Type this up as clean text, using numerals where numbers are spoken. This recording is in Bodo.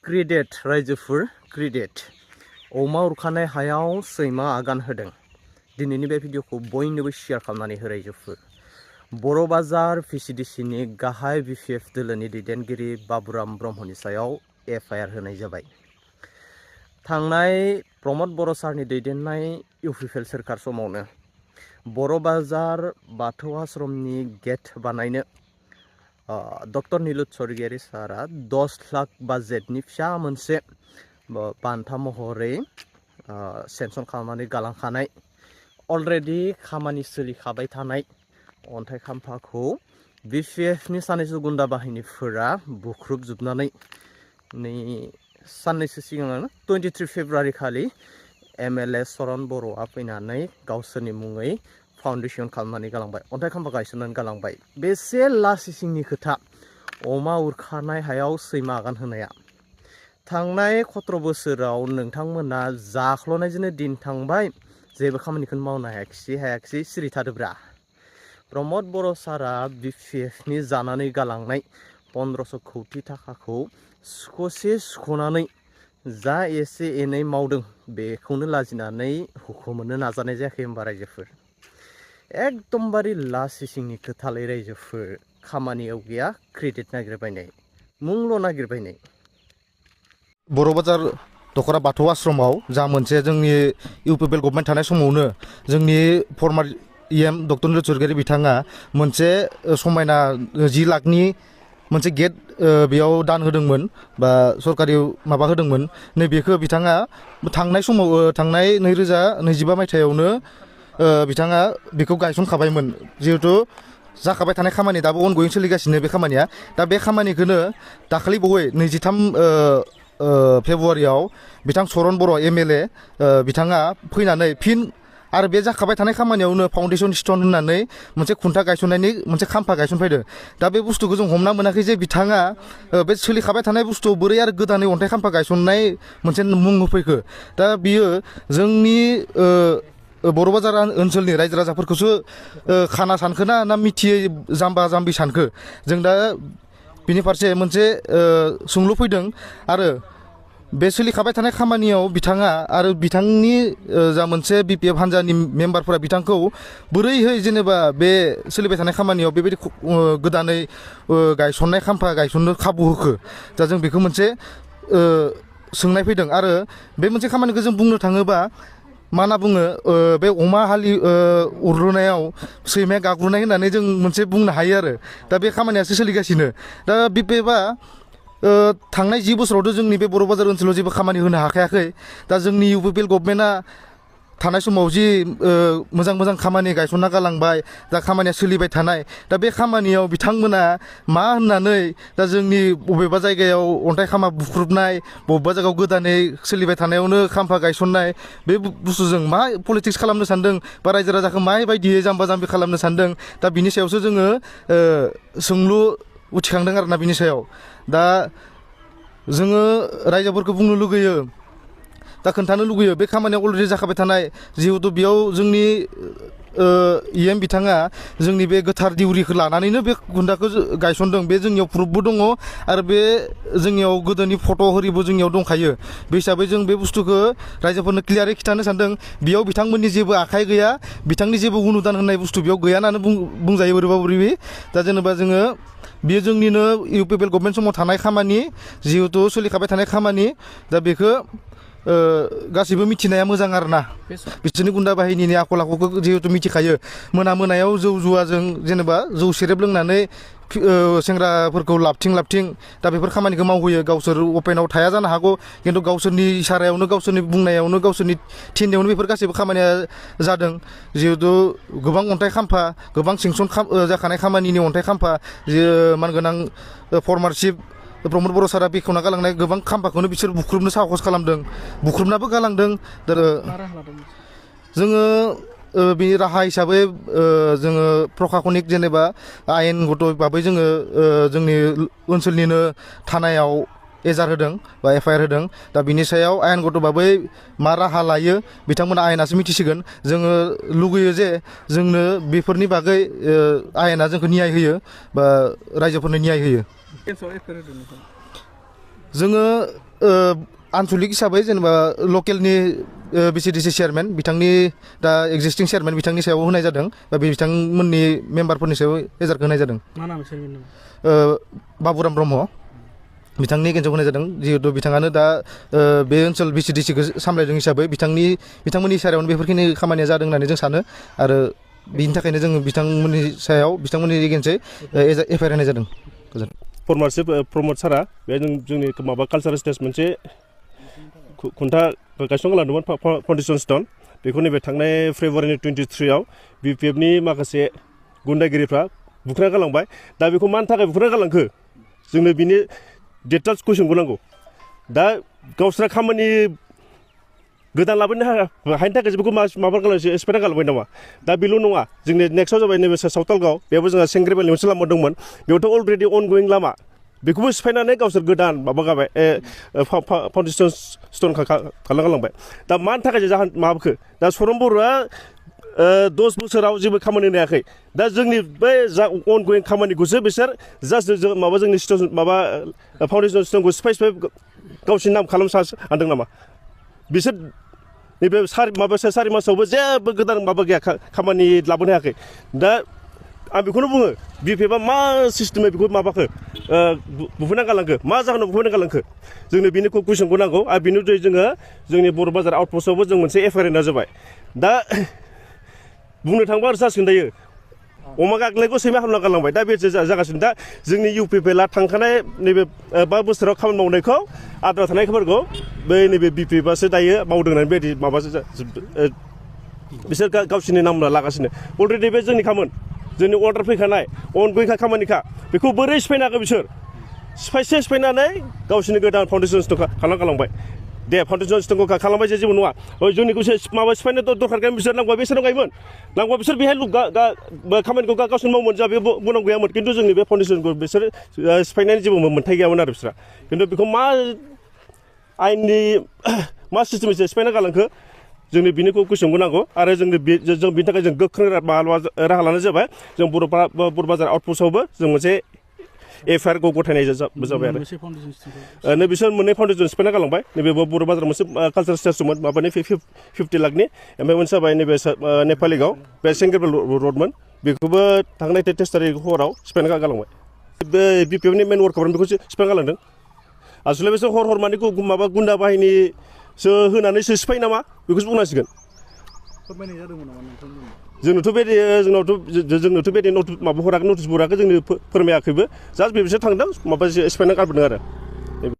क्रेडिट रायजोफोर क्रेडिट अमा उरखानाय हायाव सैमा आगान होदों। दिनैनि बे भिडिअखौ बयनोबो शेयार खालामनानै हो रायजोफोर। बर' बाजार VCDCनि गाहाय BPF दोलोनि दैदेनगिरि बाबुराम ब्रह्मनि सायाव FIR होनाय जाबाय। थांनाय प्रमद बर' सारनि दैदेननाय UPPL सोरखार समावनो बर' बाजार बाथौ आश्रमनि गेट बानायनो डक्टर नीलुत स्वर्गियारी सारा 10 लाख बाजेटनि फिसा मोनसे बान्था महरै सेंसन खालामनानै गालांखानाय अलरेडि खामानि सोलिखाबाय थानाय अन्थाइ खाम्फाखौ BPFनि सानैसो गुन्दा बाहिनीफोरा बुख्रुबजोबनानै साननैसो सिगाङावनो 23 फेब्रुवारि खालि MLA सरन बर'आ फैनानै गावसोरनि मुङै फाउन्डेसन खालामनानै गालांबाय, अन्थाइ खाम्फा गायसननानै गालांबाय। बेसे लासिंनि खोथा अमा उरखानाय हायाव सैमा आगान होनाया। थांनाय 17 बोसोराव नोंथांमोना जाख्ल'नायजोंनो दिन थांबाय, जेबो खामानिखौनो मावनो हायाखिसै सिरि थादोब्रा। प्रमद बर' सारा BPFनि जानानै गालांनाय 1500 कौटि थाखाखौ सुख'से सुख'नानै जा एसे एनै मावदों बेखौनो लाजिनानै हुखुमोननो नाजानाय जायाखै होनबा रायजोफोर। एकदमबारे लासिंनि खोथालै रायजोफोर। खामानियाव गैया, क्रेडिट नागिरबायनाय, मुंल' नागिरबायनाय। बर' बाजार दखरा बाथौ आश्रमाव जा मोनसे जोंनि UPPL गभर्नमेन्ट थानाय समावनो जोंनि फर्मार EM डक्टर नीलुत स्वर्गियारी बिथाङा मोनसे समायना 10 लाखनि मोनसे गेट बेयाव दान होदोंमोन बा सरकारि माबा होदोंमोन। नैबेखौ बिथाङा थांनाय समाव थांनाय 2025 मायथाइयावनो बिथाङा बेखौ गायसनखाबायमोन। जिहेतु जाखाबाय थानाय खामानि दाबो अनगयिं सोलिगासिनो बे खामानिया। दा बे खामानिखौनो दाखालि बावै 23 फेब्रुवारियाव बिथां सरन बर' MLA बिथाङा फैनानै फिन आरो बे जाखाबाय थानाय खामानियावनो फाउन्डेसन स्टन होननानै मोनसे खुन्था गायसननायनि मोनसे खाम्फा गायसनफैदों। दा बे बुस्थुखौ जों हमना मोनाखै जे बिथाङा बे सोलिखाबाय थानाय बुस्थुआव बोरै आरो गोदानै अन्थाइ खाम्फा गायसननाय मोनसे मुं होफैखो। दा बियो जोंनि बर' बाजार ओनसोलनि रायजो राजाफोरखौसो खाना सानखोना ना मिथियै जाम्बा जाम्बि सानखो। जों दा बिनि फारसे मोनसे सोंलु फैदों। आरो बे सोलिखाबाय थानाय खामानियाव बिथाङा आरो बिथांनि जा मोनसे BPF हान्जानि मेम्बारफोरा बिथांखौ बोरैहाय जेनेबा बे सोलिबाय थानाय खामानियाव बेबायदि गोदानै गायसननाय खाम्फा गायसननो खाबु होखो। दा जों बेखौ मोनसे सोंनाय फैदों। आरो बे मोनसे खामानिखौ जों बुंनो थाङोबा मा होनना बुङो, बे अमा हालि उरलुनायाव सैमाया गाग्लुनाय होननानै जों मोनसे बुंनो हायो आरो। दा बे खामानियासो सोलिगासिनो। दा BPFआ थांनाय 10 बोसोरावथ' जोंनि बे बर' बाजार ओनसोलाव जेबो खामानि होनो हाखायाखै। दा जोंनि UPPL गभर्नमेन्टआ थानाय समाव जि मोजां मोजां खामानि गायसनना गालांबाय, दा खामानिया सोलिबाय थानाय। दा बे खामानियाव बिथांमोना मा होननानै दा जोंनि बबेबा जायगायाव अन्थाइ खाम्फा बुख्रुबनाय, बबेबा जायगायाव गोदानै सोलिबाय थानायावनो खाम्फा गायसननाय, बे बुस्थुजों मा पलिटिक्स खालामनो सानदों बा रायजो राजाखौ माबायदियै जाम्बा जाम्बि खालामनो सानदों। दा बिनि सायावसो जोङो सोंलु उथिखांदों आरोना बिनि सायाव। दा जोङो रायजोफोरखौ बुंनो लुगैयो, दा खोन्थानो लुगैयो बे खामानिया अलरेडि जाखाबाय थानाय। जिहेतु बेयाव जोंनि EM बिथाङा जोंनि बे गोथार दिउरिखौ लानानैनो बे खुन्थाखौ गायसनदों। बे जोंनियाव प्रुफबो दङ आरो बे जोंनियाव गोदोनि फट' हरिबो जोंनियाव दंखायो। बे हिसाबै जों बे बुस्थुखौ रायजोफोरनो क्लियारै खिन्थानो सानदों। बेयाव बिथांमोननि जेबो आखाइ गैया, बिथांनि जेबो अनुदान होननाय बुस्थु बेयाव गैया होननानै बुंजायो बोरैबा बोरैबि। दा जेनेबा जोङो बेयो जोंनिनो UPPL गभर्नमेन्ट समाव थानाय खामानि, जिहेतु सोलिखाबाय थानाय खामानि। दा बेखौ गासैबो मिथिनाया मोजां आरोना। बिसोरनि गुन्दा बाहिनीनि आखल आखुखौ जिहेतु मिथिखायो। मोनायाव जौ जुवाजों जेनेबा जौ सेरेब लोंनानै सेंग्राफोरखौ लाबथिं दा बेफोर खामानिखौ मावहोयो। गावसोर अपेनाव थाया जानो हागौ, खिन्थु गावसोरनि इसारायावनो, गावसोरनि बुंनायावनो, गावसोरनि थिननायावनो बेफोर गासैबो खामानिया जादों। जिहेतु गोबां अन्थाइ खाम्फा, गोबां सेंसन जाखानाय खामानिनि अन्थाइ खाम्फा, मानगोनां फर्मारशिप प्रमद बर' सारा बेखेवना गालांनाय गोबां खाम्फाखौनो बिसोर बुख्रुबनो साहस खालामदों, बुख्रुबनाबो गालांदों। जोङो बे राहा हिसाबै जोङो प्रखाखनिक जेनेबा आयेनगत भाबै जोङो जोंनि ओनसोलनिनो थानायाव एजार होदों बा FIR होदों। दा बिनि सायाव आयेनगत भाबै मा राहा लायो बिथांमोना आयेनासो मिथिसिगोन। जोङो लुगैयो जे जोंनो बेफोरनि बागै आयेना जोंखौ न्याय होयो बा रायजोफोरनो न्याय होयो। जोङो आनसलिक हिसाबै जेनेबा लकेलनि बिसिडिसि चेयारमेन बिथांनि दा एक्जिस्टिं चेयारमेन बिथांनि सायाव होनाय जादों बा बिथांमोननि मेम्बारफोरनि सायाव एजारखौ होनाय जादों मा नाम चेयारमेन बाबुराम ब्रह्म बिथांनि एगेन्सआव होनाय जादों जिहेतु बिथाङानो दा बे ओनसोल बिसिडिसिखौ सामलायदों हिसाबै बिथांमोननि सायावनो बेफोरखिनि खामानिया जादों होननानै जों सानो आरो बिनि थाखायनो जोङो बिथांमोननि सायाव बिथांमोननि एगेन्सै एफआइआर होनाय जादों गोजोन फरमारशिप प्रमद सारा बे जोंनि माबा कालचारेल स्टेज मोनसे खुन्था गायसनना लादोंमोन फाउन्डेसन स्टन बेखौ नैबे थांनाय फेब्रुवारिनि 23आव BPFनि माखासे गुन्दागिरिफ्रा बुख्राना गालांबाय दा बेखौ मानि थाखाय बुख्राना गालांखो जोंनो बिनि डिटेल्स कुइसनखौ नांगौ दा गावस्रा खामानि गोदान लाबोनो हायिनि थाखाय बेखौ माबा खालामसै एक्सपायार खालामबाय नामा दा बेल' नङा जोंनि नेक्स्टआव जाबाय नैबे सावथालगाव बेयावबो जोंहा सेंग्रेबालनि मोनसे लामा दंमोन बेयावथ' अलरेडि अनगयिं लामा बेखौबो सिफायनानै गावसोर गोदान माबा गाबाय फाउन्डेसन स्टन खालामगालांबाय दा मानि थाखाय जाहोन माबाखो दा सरन बर'आ 10 बोसोराव जेबो खामानि होनायाखै दा जोंनि बै जा अनगयिं खामानिखौसो बिसोर जास्ट माबा जोंनि स्टेसन माबा फाउन्डेसन स्टनखौ सिफाय गावसोरनि नाम खालामनो सानदों नामा बिसोर नैबे सारि मासावबो जेबो गोदान माबा गैया खामानि लाबोनो हायाखै दा आं बेखौनो बुङो BPFआ मा सिस्टेमै बेखौ माबाखो बुफायना गालांखो मा जाहोनाव बुफायना गालांखो जोंनो बिनि कुइसनखौ नांगौ आरो बिनि उनाव जोङो जोंनि बर' बाजार आउटपस्टआवबो जों मोनसे एफआइआर होनाय जाबाय दा बुंनो थाङोबा आरो जासिगोन दायो अमा गाग्लिनायखौ सैमा हामना गालांबाय दा बे जागासिनो दा जोंनि UPPLआ थांखानाय नैबे 5 बोसोराव खामानि मावनायखौ आद्रा थानायफोरखौ बै नैबे BPFआसो दायो मावदों होननानै बेबायदि माबासो बिसोर गावसोरनि नाम लागासिनो अलरेडि बे जोंनि खामोन जोंनि अर्डार फैखानाय अनगयिं खामानिखा बेखौ बोरै सिफायनो हागौ बिसोर सिफायनानै गावसोरनि गोदान फाउन्डेसन स्टन खालाम गालांबाय दे फाउन्डेसन स्टनखौ खालामबाय जेबो नङा जोंनिखौ माबा सिफायनो दरखार गैयामोन बिसोर नांगौबा बिसोरनाव गायोमोन नांगौबा बिसोर बेहाय खामानिखौ गावसोर मावोमोन जा बे बुंनांगौ गैयामोन खिन्थु जोंनि बे फाउन्डेसनखौ बिसोर सिफायनायनि जेबो मोन्थाय गैयामोन आरो बिसोरा खिन्थु बेखौ मा आयेननि मा सिस्टेमजों सिफायना गालांखो जोंनो बिनिखौ कुइसनखौ नांगौ आरो जों बिनि थाखाय जों गोख्रों राहा लानाय जाबाय जों बर' बाजार आउटपस्टआवबो जों मोनसे एफआइआरखौ गथायनाय जाबाय आरो नै बिसोर मोननै फाउन्डेसन सिफायना गालांबाय नैबे बर' बाजाराव मोनसे कालचारेल स्टेज दंमोन माबानि 50 लाखनि ओमफ्राय मोनसे जाबाय नैबे नेपालिगाव बे सेंग्रेबेल रडमोन बेखौबो थांनाय 23 तारिख हराव सिफायना गालांबाय बे BPFनि मेन वर्कआवनो बेखौ सिफायना गालांदों आसलथे बिसोर हर माने माबा गुन्दा बाहिनीसो होनानैसो सिफायो नामा बेखौसो बुंनांसिगोन फोरमायनाय जादोंमोन नामा नोंथांमोन जोंनोथ' बे माबा हराखै नटिस हराखै जोंनो फोरमायाखैबो जास्ट बिसोर थांदों माबा सिफायना गारबोदों आरो